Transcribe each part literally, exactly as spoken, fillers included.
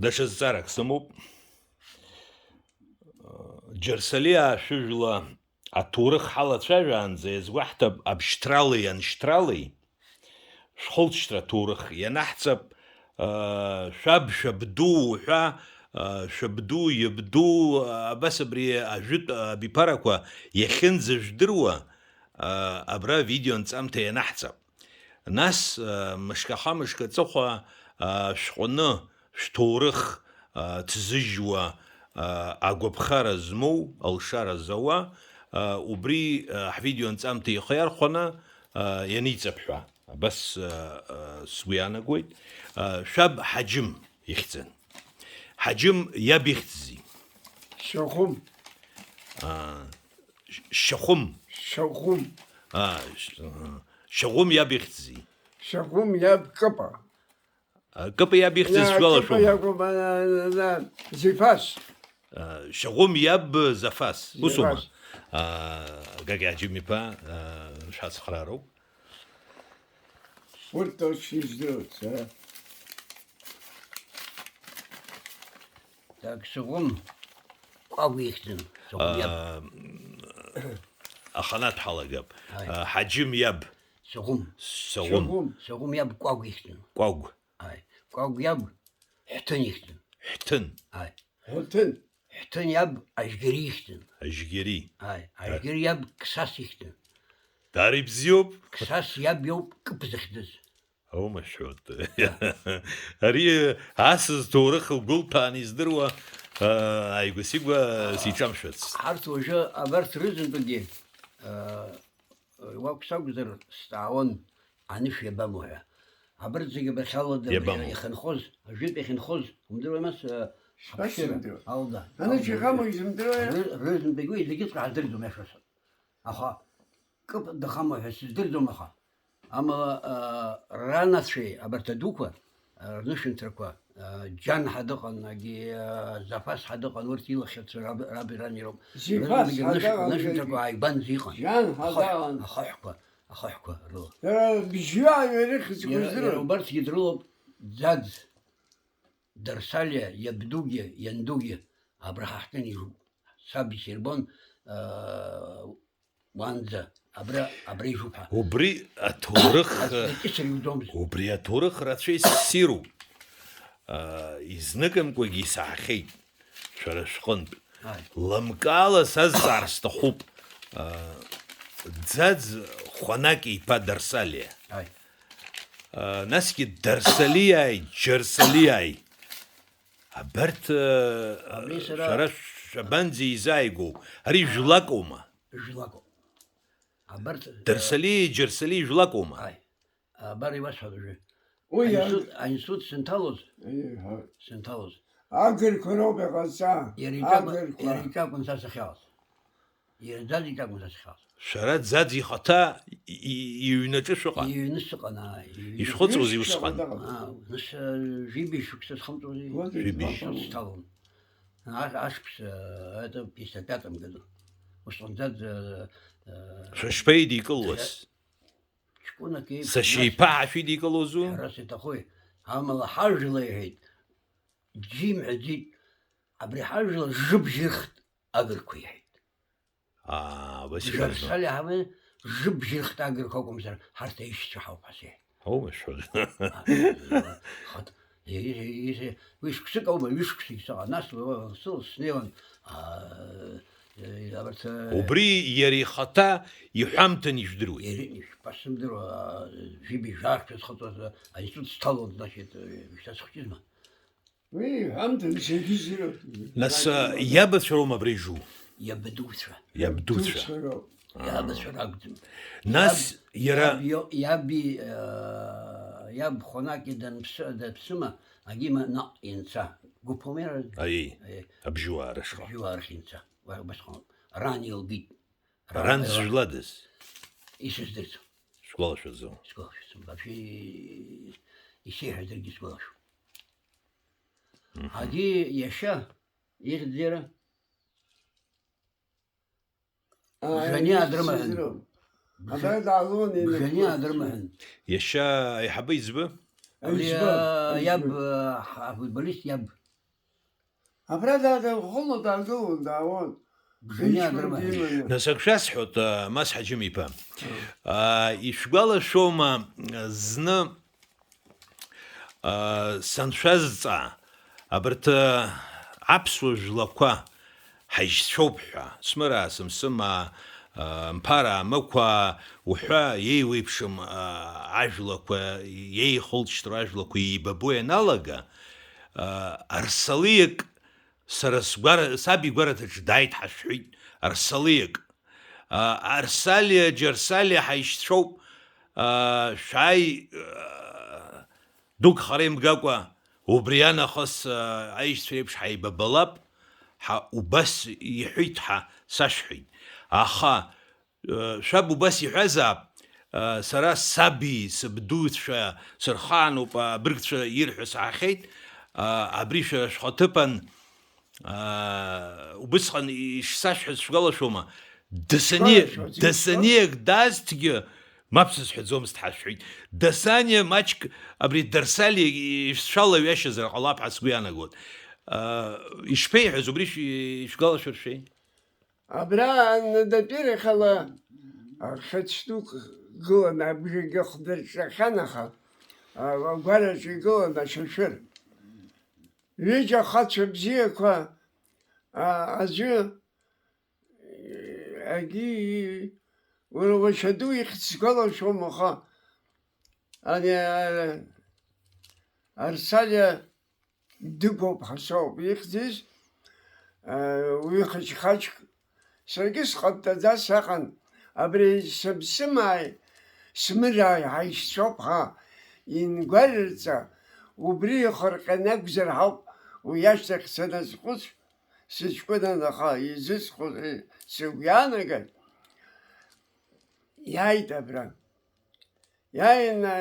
Даҽа зҵаарак сымоуп. Џьарсалиаа шәыжәла аҭоурых ҳалацәажәаанӡа иазгәаҳҭап, абшьҭралеи аншьҭралеи шәхылҵшьҭра аҭоурых ианаҳҵап, шәаб, шәабду уҳәа, шәабду, иабду, абас абри ажәытә абиԥарақәа иахьынӡажәдыруа, абра видео нҵамҭа ианаҳҵап. Нас, мышкаха-мышкаҵыхәа, шәҟәны, шәҭоурых ҭзыжьуа, агәаԥхара змоу, алшара зауа, убри ҳвидео нҵамҭа ихы иархәаны ианиҵап ҳәа, абас сгәы иаанагоит. Шәаб Ҳаџьым ихьӡын. Ҳаџьым иаб ихьӡзи? Шьаҟәым. Шьаҟәым. Шьаҟәым. Шьаҟәым иаб ихьӡзи? Шьаҟәым иаб Кыпа. Кыпа иаб ихьӡыз шәгәалашәома? Кыпа иакәым, Зефас. Шьаҟәым иаб Зафас. Усоума? Гагьа Ҳаџьым-иԥа, шәацхраароуп. Урҭ точно издыруеит сара. Так, Шьаҟәым Кәагә ихьӡын. Шьаҟәым иаб. Аханатә ҳалагап. Ҳаџьым иаб. Шьаҟәым. Шьаҟәым. Шьаҟәым иаб Кәагә ихьӡын. Кәагә. Ааи. Кәагә иаб Ҳәҭын ихьӡын. Ҳәҭын. Ааи. Ҳәҭын. Ҳәҭын иаб Ажьгьери ихьӡын. Ажьгьери. Ааи. Ажьгьери иаб Қсас ихьӡын. Даара ибзиоуп. Қсас иаб иоуп Кыԥ захьӡыз. Аумашәоит. Ари асас ҭоурых гәылҭәааны издыруа, ааигәа-сигәа сиҿамшәац. Ҳарҭ уажәы абарҭ рызынтәыгьы, уақәс акәзар, сҵаауан, анышә иабамоу ҳәа. Абарҭ зегьы абахьала иабамоу? Ихынхоз, ажәытә иахьынхоз, умдыруеи, нас, ҳаԥшьыра, алда, анышә иҟамоу изымдыруеи? Ры-, рызынтәык уи зегьыҵәҟьа ҳаздырӡом, иашазы. Аха Кыԥ дахамоу ҳәа сыздырӡом, аха. Амала, а, ранацәеи абарҭ адуқәа, а, рнышәынҭрақәа, а, Џьанҳа дыҟан, агьи, а, Зафас ҳа дыҟан, урҭ илахьырцәа раб-, раби рани роуп. Зифас рызынтәык ҳа рнышә-, дыҟан, рнышәынҭрақәа зегьы. Ааигәан зыҟан. Џьанҳа дыҟан. Ахаҳәқәа, ахаҳәқәа рыла. Дара бжьҩы ааҩы ирыхьӡқәа рыздыруан. Иара убарҭгьы дрылоуп, Ӡаӡ, Дарсалиа, иабдугьы, иандугьы, абра ҳахьтәаны ижуп. Саб исирбон, а, уанӡа, абра, абра ижуп ҳәа. Убри аҭоурых, аӡәгьы акьысыр иуӡомызт. Убри аҭоурых рацәа иссируп. А, изныкымкәагьы исаҳахьеит шәара шәҟынтә. Ааи. Лымкаала сазҵаар сҭахуп. А, Ӡаӡ Хәанак иԥа Дарсалиа. Ааи. А, насгьы Дарсалиааи Џьарсалиааи. Абарҭ, э, абри сара шәара шәабанӡа изааигәоу, ари жәлакоума? Жәлакоуп. Абарҭ, э, Дарсалиеи Џьарсалиеи жәлакоума? Ааи. Абар иуасҳәап уажәы. Уи аинститут, аинститут сынҭалоз, еиҳа, сынҭалоз. Агырқәа роуп иҟазҵа. Иара иҿакәын, агырқәа, иара иҿакәын са сахьаауаз. Иара Ӡаӡ иҿакәын са сахьаауаз. Шәара Ӡаӡ ихаҭа и-, и-, иҩнаҿы шәыҟан? Иҩны сыҟан, аа, иҩны. Ишәхыҵуазеи усҟан? Ишәыҟан, аа, нас, э, жәибжь шықәса схымҵуазеи? Уа, жәибжь. Сҭалон. Аш-, ашықәс, э, это, пятьдесят пятом году. Усҟан Ӡаӡ, э, э, шәа шԥеидикылуаз? Ҷкәынак еиԥш, сашьа нас иԥа ҳәа шәидикылозу? Ҳәарас иаҭахуи? Амала ҳажәла иҳәеит. Џьимҳәаӡеит, абри ҳажәла жыбжьырхт агырқәа иҳәеит. Аа, Василий Иванович. Џьарсалиа ҳаман жыбжьырхт агырқәа акәымзар, ҳарҭ аишьцәа ҳауп ҳәа сеиҳәеит. Ҳаумашәа. Хат-, е-, е-, е-, ҩышықәсык аума, ҩышықәсагь сыҟан, нас уа-, уа-, сыл-, снеиуан, аа, е-, абарҭ, э, убри иара ихаҭа иҳәамҭан ижәдыруеит. Иара ишԥасымдыруа, аа, жәибжь ааршәа схыҵуаз, аинститут сҭалон, значит, э, шьҭа сыхәҷызма. Уи иҳәамҭан зегьы зыруп. Нас, а, иабацәа роума абра ижу? Иабдуцәа. Иабдуцәа. Иабдуцәа роуп. Аа. Иабацәа ракәӡам. Нас иаб, иара иаб ио-, иаби, а, иаб Хонаки данԥсы-, данԥсыма, агьима наҟ инца. Гәыԥ аума иара? Аиеи, аиеи. Абжьуаа рышҟа. Абжьуаа рахь инца. Уа-, убасҟан. Ран илгеит. Ран, ран зжәладаз? Исыздырӡом. Сгәалашәаӡом. Сгәалашәаӡом. Вообще, исеиҳәазаргьы сгәалашәом. Мгм. Ҳагьы иашьа, ихьӡ иара? Аа, Бжаниа ихьӡ дрымаҳәын. Сыздыруам. Бжа-, Абра даалон, Бжаниа инапы дрымаҳәын. Иашьа аиҳабы иӡбы? Абри, аиҳабы, а, иаб, аиҳабы. А, ҳа-, афутболист иаб. Абра даадан хәыло даагылон, даауан. Бжаниа Иҷкәын дрыман. Диманы. Нас ак шәасҳәоит, а, Мас Ҳаџьым-иԥа. А, ишәгәалашәома, а, зны, а, саншәазҵаа, абарҭ, а, аԥсуа жәлақәа ҳаишьцәоуп ҳәа, Смыраа, Сымсымаа, а, Мԥараа, Мықәаа уҳәа, еиуеиԥшым, а, ажәлақәа, еихылҵшьҭроу ажәлақәа еибабо ианалага, а, арсалиак сара сгәара-, саб игәараҭаҿы дааит ҳәа шәҳәеит, арсалиак. А, Арсалиа, Џьарсалиа ҳаишьцәоуп, а, шәааи, а, дук хара имгакәа, убри анахыс, а, аишьцәа реиԥш ҳаибабалап, ҳа убас иҳәеит ҳәа сашәҳәеит. Аха, Шәаб убас иҳәазаап, сара саби сабдуцәа сырхаануп, абыргцәа ирҳәо саҳахьеит, абри шәара шәхаҭыԥан, убысҟан ишсашәҳәаз шәгәалашәома? Дасаниа, Сгәалашәоит, Дасаниак даазҭгьы, мап сызҳәаӡомызт ҳәа шәҳәеит. Дасаниа маҷк абри Дарсали ишәцәалаҩашьазар ҟалап ҳәа сгәы иаанагоит. Ишԥеиҳәаз, убри шәи-, шәгәалашәар шәеи? Абра анадатәирахьала, а, хьыӡ дук гылан, абжагьы хдырҿахьан, аха, а, агәараҿы игылан ашьашәыр. Ҩыџьа ахацәа бзиақәа, а, аӡәы, агьи, уара уашьа ду ихьӡ сгәалашәом, аха, ани, а, Арсалиа Дыгәоуп ҳәа соуп ихьӡыз, уи хыџьхаџьк. Саргьы сҟаптаӡа саҟан, абри сыԥсымааи смырааи ҳаишьцәоуп ҳәа ингәарырҵа, убри ихырҟьаны акәзар ҳауп, уи ашьҭахь саназхәыц, сыҷкәынан аха изысхәыци сыгәы иаанаган, иааит абра. Иааины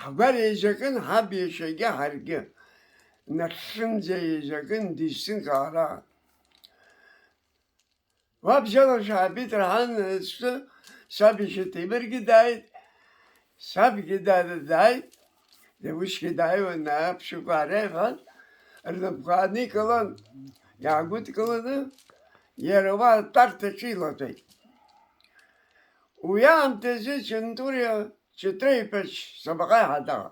ҳгәар еизакын, ҳаб иашьагьы ҳаргьы. Нахьхьынӡа еизакын, дисҭынка ара. Уабжьала шәаабеит раҳан, ацәтәы саб иашьа Ҭемыргьы дааит, сабгьы дара дааит, усгьы дааиуан, аԥшьақәа ара иҳәан, рнапқәа ааникылан, иаагәыдкыланы, иара уа атәарҭаҿы илатәеит. Уи аамҭазы Ҷынтуриа Ҷытреи-иԥа Сабаҟаи ҳәа даҟа,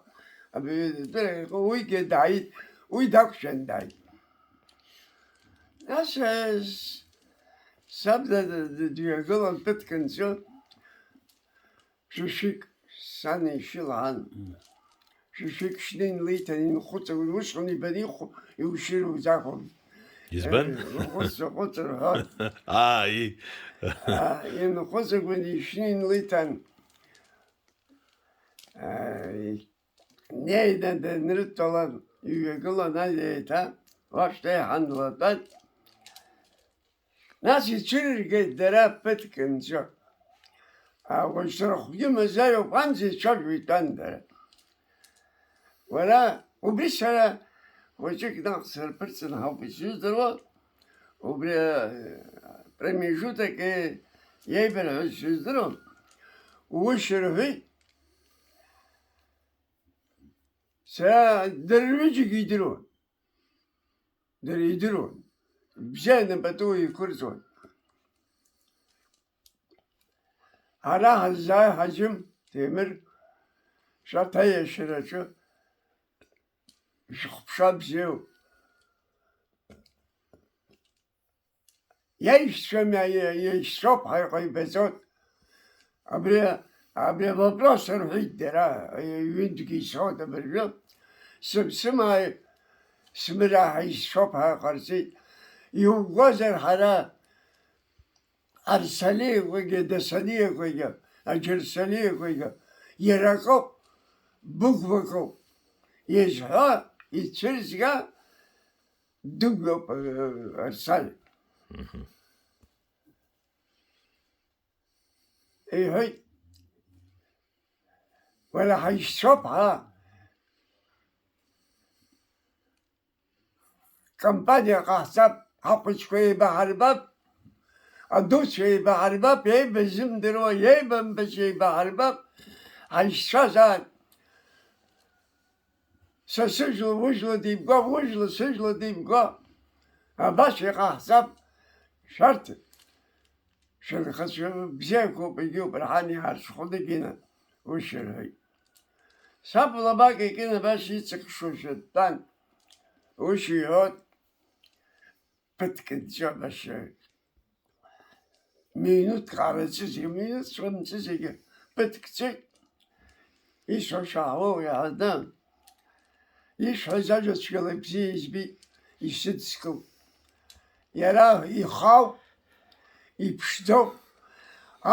абри Ҷытреи-иԥа уигьы дааит, уи дақәшәан дааит. Нас, э, с-, саб д-, д-, д-, дҩагылан ԥыҭк анҵы, шәышәик сан ишьы лаан. Шәышәик шьны инлеиҭан, инхәыҵакуан, усҟан ибаны ихәо, иушьыр узақәым. Избан? Э, ухәыц-, ухәыцыр ҳәа. Ааи. А, инхәыҵакуан, ишьны инлеиҭан. А, днеины данрыдтәалан, иҩагылан, еиҭа уахь дааиҳан длатәан. Нас ицәырыргеит дара ԥыҭк нҵәо. Ауаҩ рыхәгьы мазаҩуп, анӡа ицәажәо итәан дара. Уара, убри сара хәыҷык наҟ сырԥырҵын ҳауп исыздыруа, убри, э, промежуток, э, иеибарҳәаз сыздыруам, ушьа рҳәеит. Сара дара рҩыџьагьы идыруан. Дара идыруан. Бзианы пату еиқәырҵон. Ара ҳаззааи Ҳаџьым Ҭемыр, шәарҭ аиашьараҿы шәыхԥша бзиоуп. Иаишьцәами, иа-, иа-, иаишьцәоуп ҳәа иҟаиҵоит. Абри, абри авопрос рҳәеит дара, ҩынтәгьы исҳәоит абыржәы. Сыԥсымааи смырааи ҳаишьцәоуп ҳәа ҟарҵеит. Иугозар ҳара Арсалиақәагьы, Дасалиақәагьы, Аџьарсалиақәагьы, иара акоуп, быгәбакоуп. Изҳәа, ицәырзга, Дыгәлоуп, э, Арсалиа. Мгм. Иҳәеит, уара ҳаишьцәоуп, ҳа компаниа ҟаҳҵап, ҳахәыҷқәа еибаҳарбап, адуцәа еибаҳарбап, еибазымдыруа, еибамбац еибаҳарбап, ҳаишьцәазааит. Са сыжәла, ужәла димгәа, ужәла, сыжәла димгәа. Абас иҟаҳҵап, шәарҭ шәынхацәа бзиақәоуп, егьиуп, рҳан иаарҽхәаны Гена ус ирҳәеит. Саб лабак икын абас иҵыхшошәа дтәан, ус иҳәоит, ԥыҭк нҵәа абас. Минуҭк ҟараҵәызеи, минуҭ ҵәымҵәызеигьы ԥыҭк ҵәеит. Исҳәо шаауоу иаҳәаны, исҳәаз ажәа цәгьала ибзиа избеит, исыдскыл. Иара ихау, иԥшӡоу,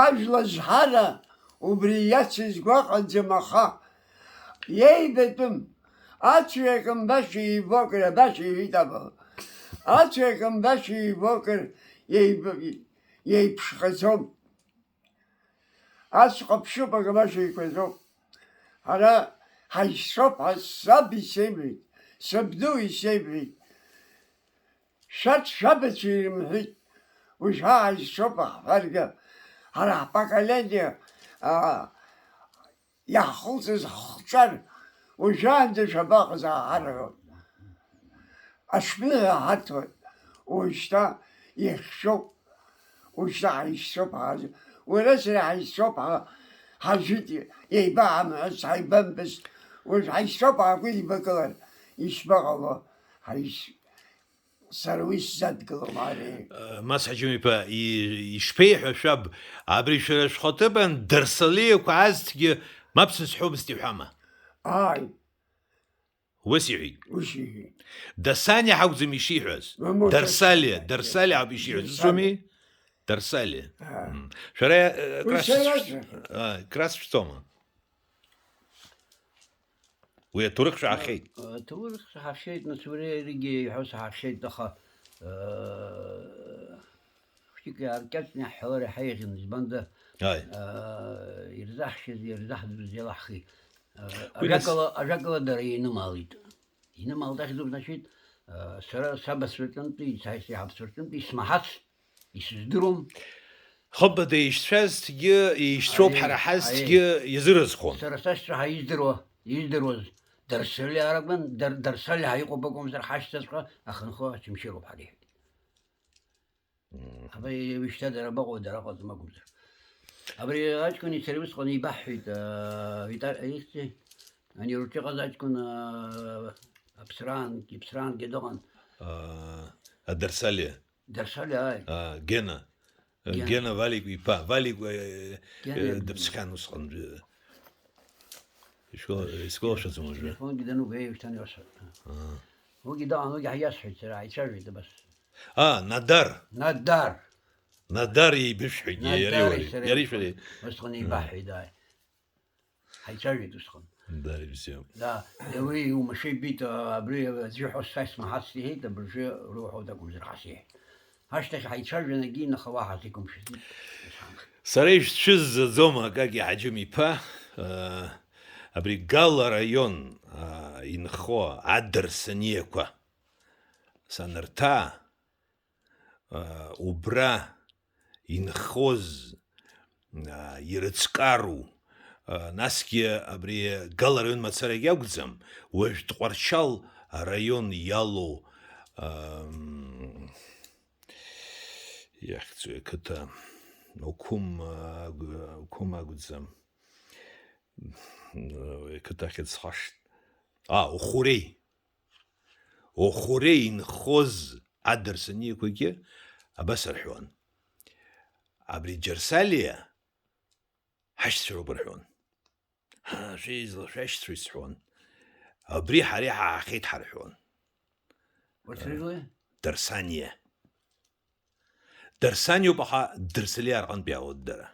ажәла зҳара убри иацыз гәаҟаӡам, аха иеибатәым, ацәеи акамбашьи еибакыр, абас иҳәеит абаҟа, ацәеи акамбашьи еибакыр еиб-, еиԥшхаӡом. Ацә ҟаԥшьуп, акамбашь еиқәаҵәоуп. Ҳара ҳаишьцәоуп ҳәа саб исеиҳәеит, сабду исеиҳәеит. Шәарҭ шәабацәа ирымҳәеит, уажәы ҳаишьцәоуп ҳҳәаргьы, ҳара ҳпоколение, аа, иаҳхылҵыз ҳхҿар, уажәаанӡа шәабаҟаз ааҳарҳәон. Аҽԥныҳәа ҳарҭоит, уажәшьҭа ихьшәоуп, уажәшьҭа ҳаишьцәоуп ҳаазо, уара сара ҳаишьцәоуп ҳа-, ҳажәит, еибаҳамҳәац, ҳаибамбац, уажә ҳаишьцәоуп ҳаакәеибакылар, ишԥаҟало, ҳаишь-, сара уи сзадгылом, ари. Э, Мас Ҳаџьым-иԥа, и-, ишԥеиҳәа шәаб, абри шәара шәхаҭыԥан дарсалиақәа азҭгьы мап сызҳәомызт иҳәама? Ааи. Ус иҳәеит. Ус иҳәеит. Дасаниа ҳакәӡам ишиҳәаз. Мамоу, Дарсалиа, Дарсалиа. Дарсалиа ауп ишиҳәаз. Дарсалиа. Ус ауми? Дарсалиа. Аа. Мм. Шәара, э, Уи крас-, сара шәц-, а, крас шәцома? Уи аҭоурых шәаҳахьеит. Аҭоурых саҳахьеит, нас уи иаргьы иҳәо саҳахьеит, аха, э, хәыҷык иааркьаҿны иаҳҳәалар иаҳа еиӷьын, избанда, Ааи. э, ирзаҳшьыз, ирзаҳӡаз иалаҳхи. Э, Уи нас ажәакала, ажәакала дара инымаалит. Инымаалт ахьӡуп, значит, э, сара сабацәа рҿынтәи, са исеиҳабацәа рҿынтәи исмаҳац, исыздыруам. Хымԥада ишцәазҭгьы, ишцәоуп Аиеи, ҳара ҳазҭгьы аиеи. Иазыразхон. Сара сашьцәа ҳаиздыруа, издыруаз Дарсалиа ракәын, Дар-, Дарсалиа иҟоуп акәымзар ҳашьцәаҵәҟьа ахынхо ачымшьыроуп ҳара иҳәеит. Мм. Абри уажәшьҭа дара абаҟоу, дара ыҟаӡам акәымзар. Абри аҷкәыни сареи усҟан еибаҳҳәеит, аа, Витар-, ихьӡи, ани урҿыҟаз аҷкәын, аа, аԥсраангьы, иԥсраангьы дыҟан. Аа, а Дарсалиа? Дарсалиа, ааи. Аа, Гена. Гена. Гена Валик иԥа. Валик, э, Гена. Э, дыԥсхьан усҟан, э, ишгәала-, исгәалашәаӡом уажәы. Телефонгьы данугеи, уажәшьҭан иуасҳәап. Аа. Уигьы дыҟан, уигьы ҳаиасҳәеит сара, ҳаицәажәеит абас. А, Надар. Надар. Надар еибышәҳәеит, Надари иареи уареи. Сареи. Иареи шәареи. Усҟан, усҟан Мм. еибаҳҳәеит, ааи. Ҳаицәажәеит усҟан. Надар ибзиоуп. Да, уи иумашәа ибеит, а, абри аӡәы ҳәа са исмаҳацт иҳәеит, абыржәы руҳәоит акәымзар ҳәа сиҳәеит. Ашьҭахь ҳаицәажәан, егьи инахауа ҳазиқәымшәаӡеит, исҳәан. Сара ишәцәызӡаӡом, Акаки Ҳаџьым-иԥа, а, абри Гала араион, а, инхо адырсаниақәа санырҭаа, аа, убра инхоз, аа, ирыцкару, аа, насгьы абри Гала араион мацарагьы акәӡам, уажә Тҟәарчал араион иалоу, ам, иахьӡу ақыҭа, Оқәым, аа, агә-, Оқәым акәӡам, уи ақыҭа ахьӡ схашҭ. А, Охәреи. Охәреи инхоз адырсаниақәагьы абас рҳәон. Абри Џьарсалиа ҳашьцәа роуп рҳәон. Ҳа, шәеизла шәашьцәа исҳәон. Абри ҳара иҳаҳахьеит ҳарҳәон. Дарсаниа. Дарсаниоуп, аха Дарсалиа рҟынтә иаауеит дара.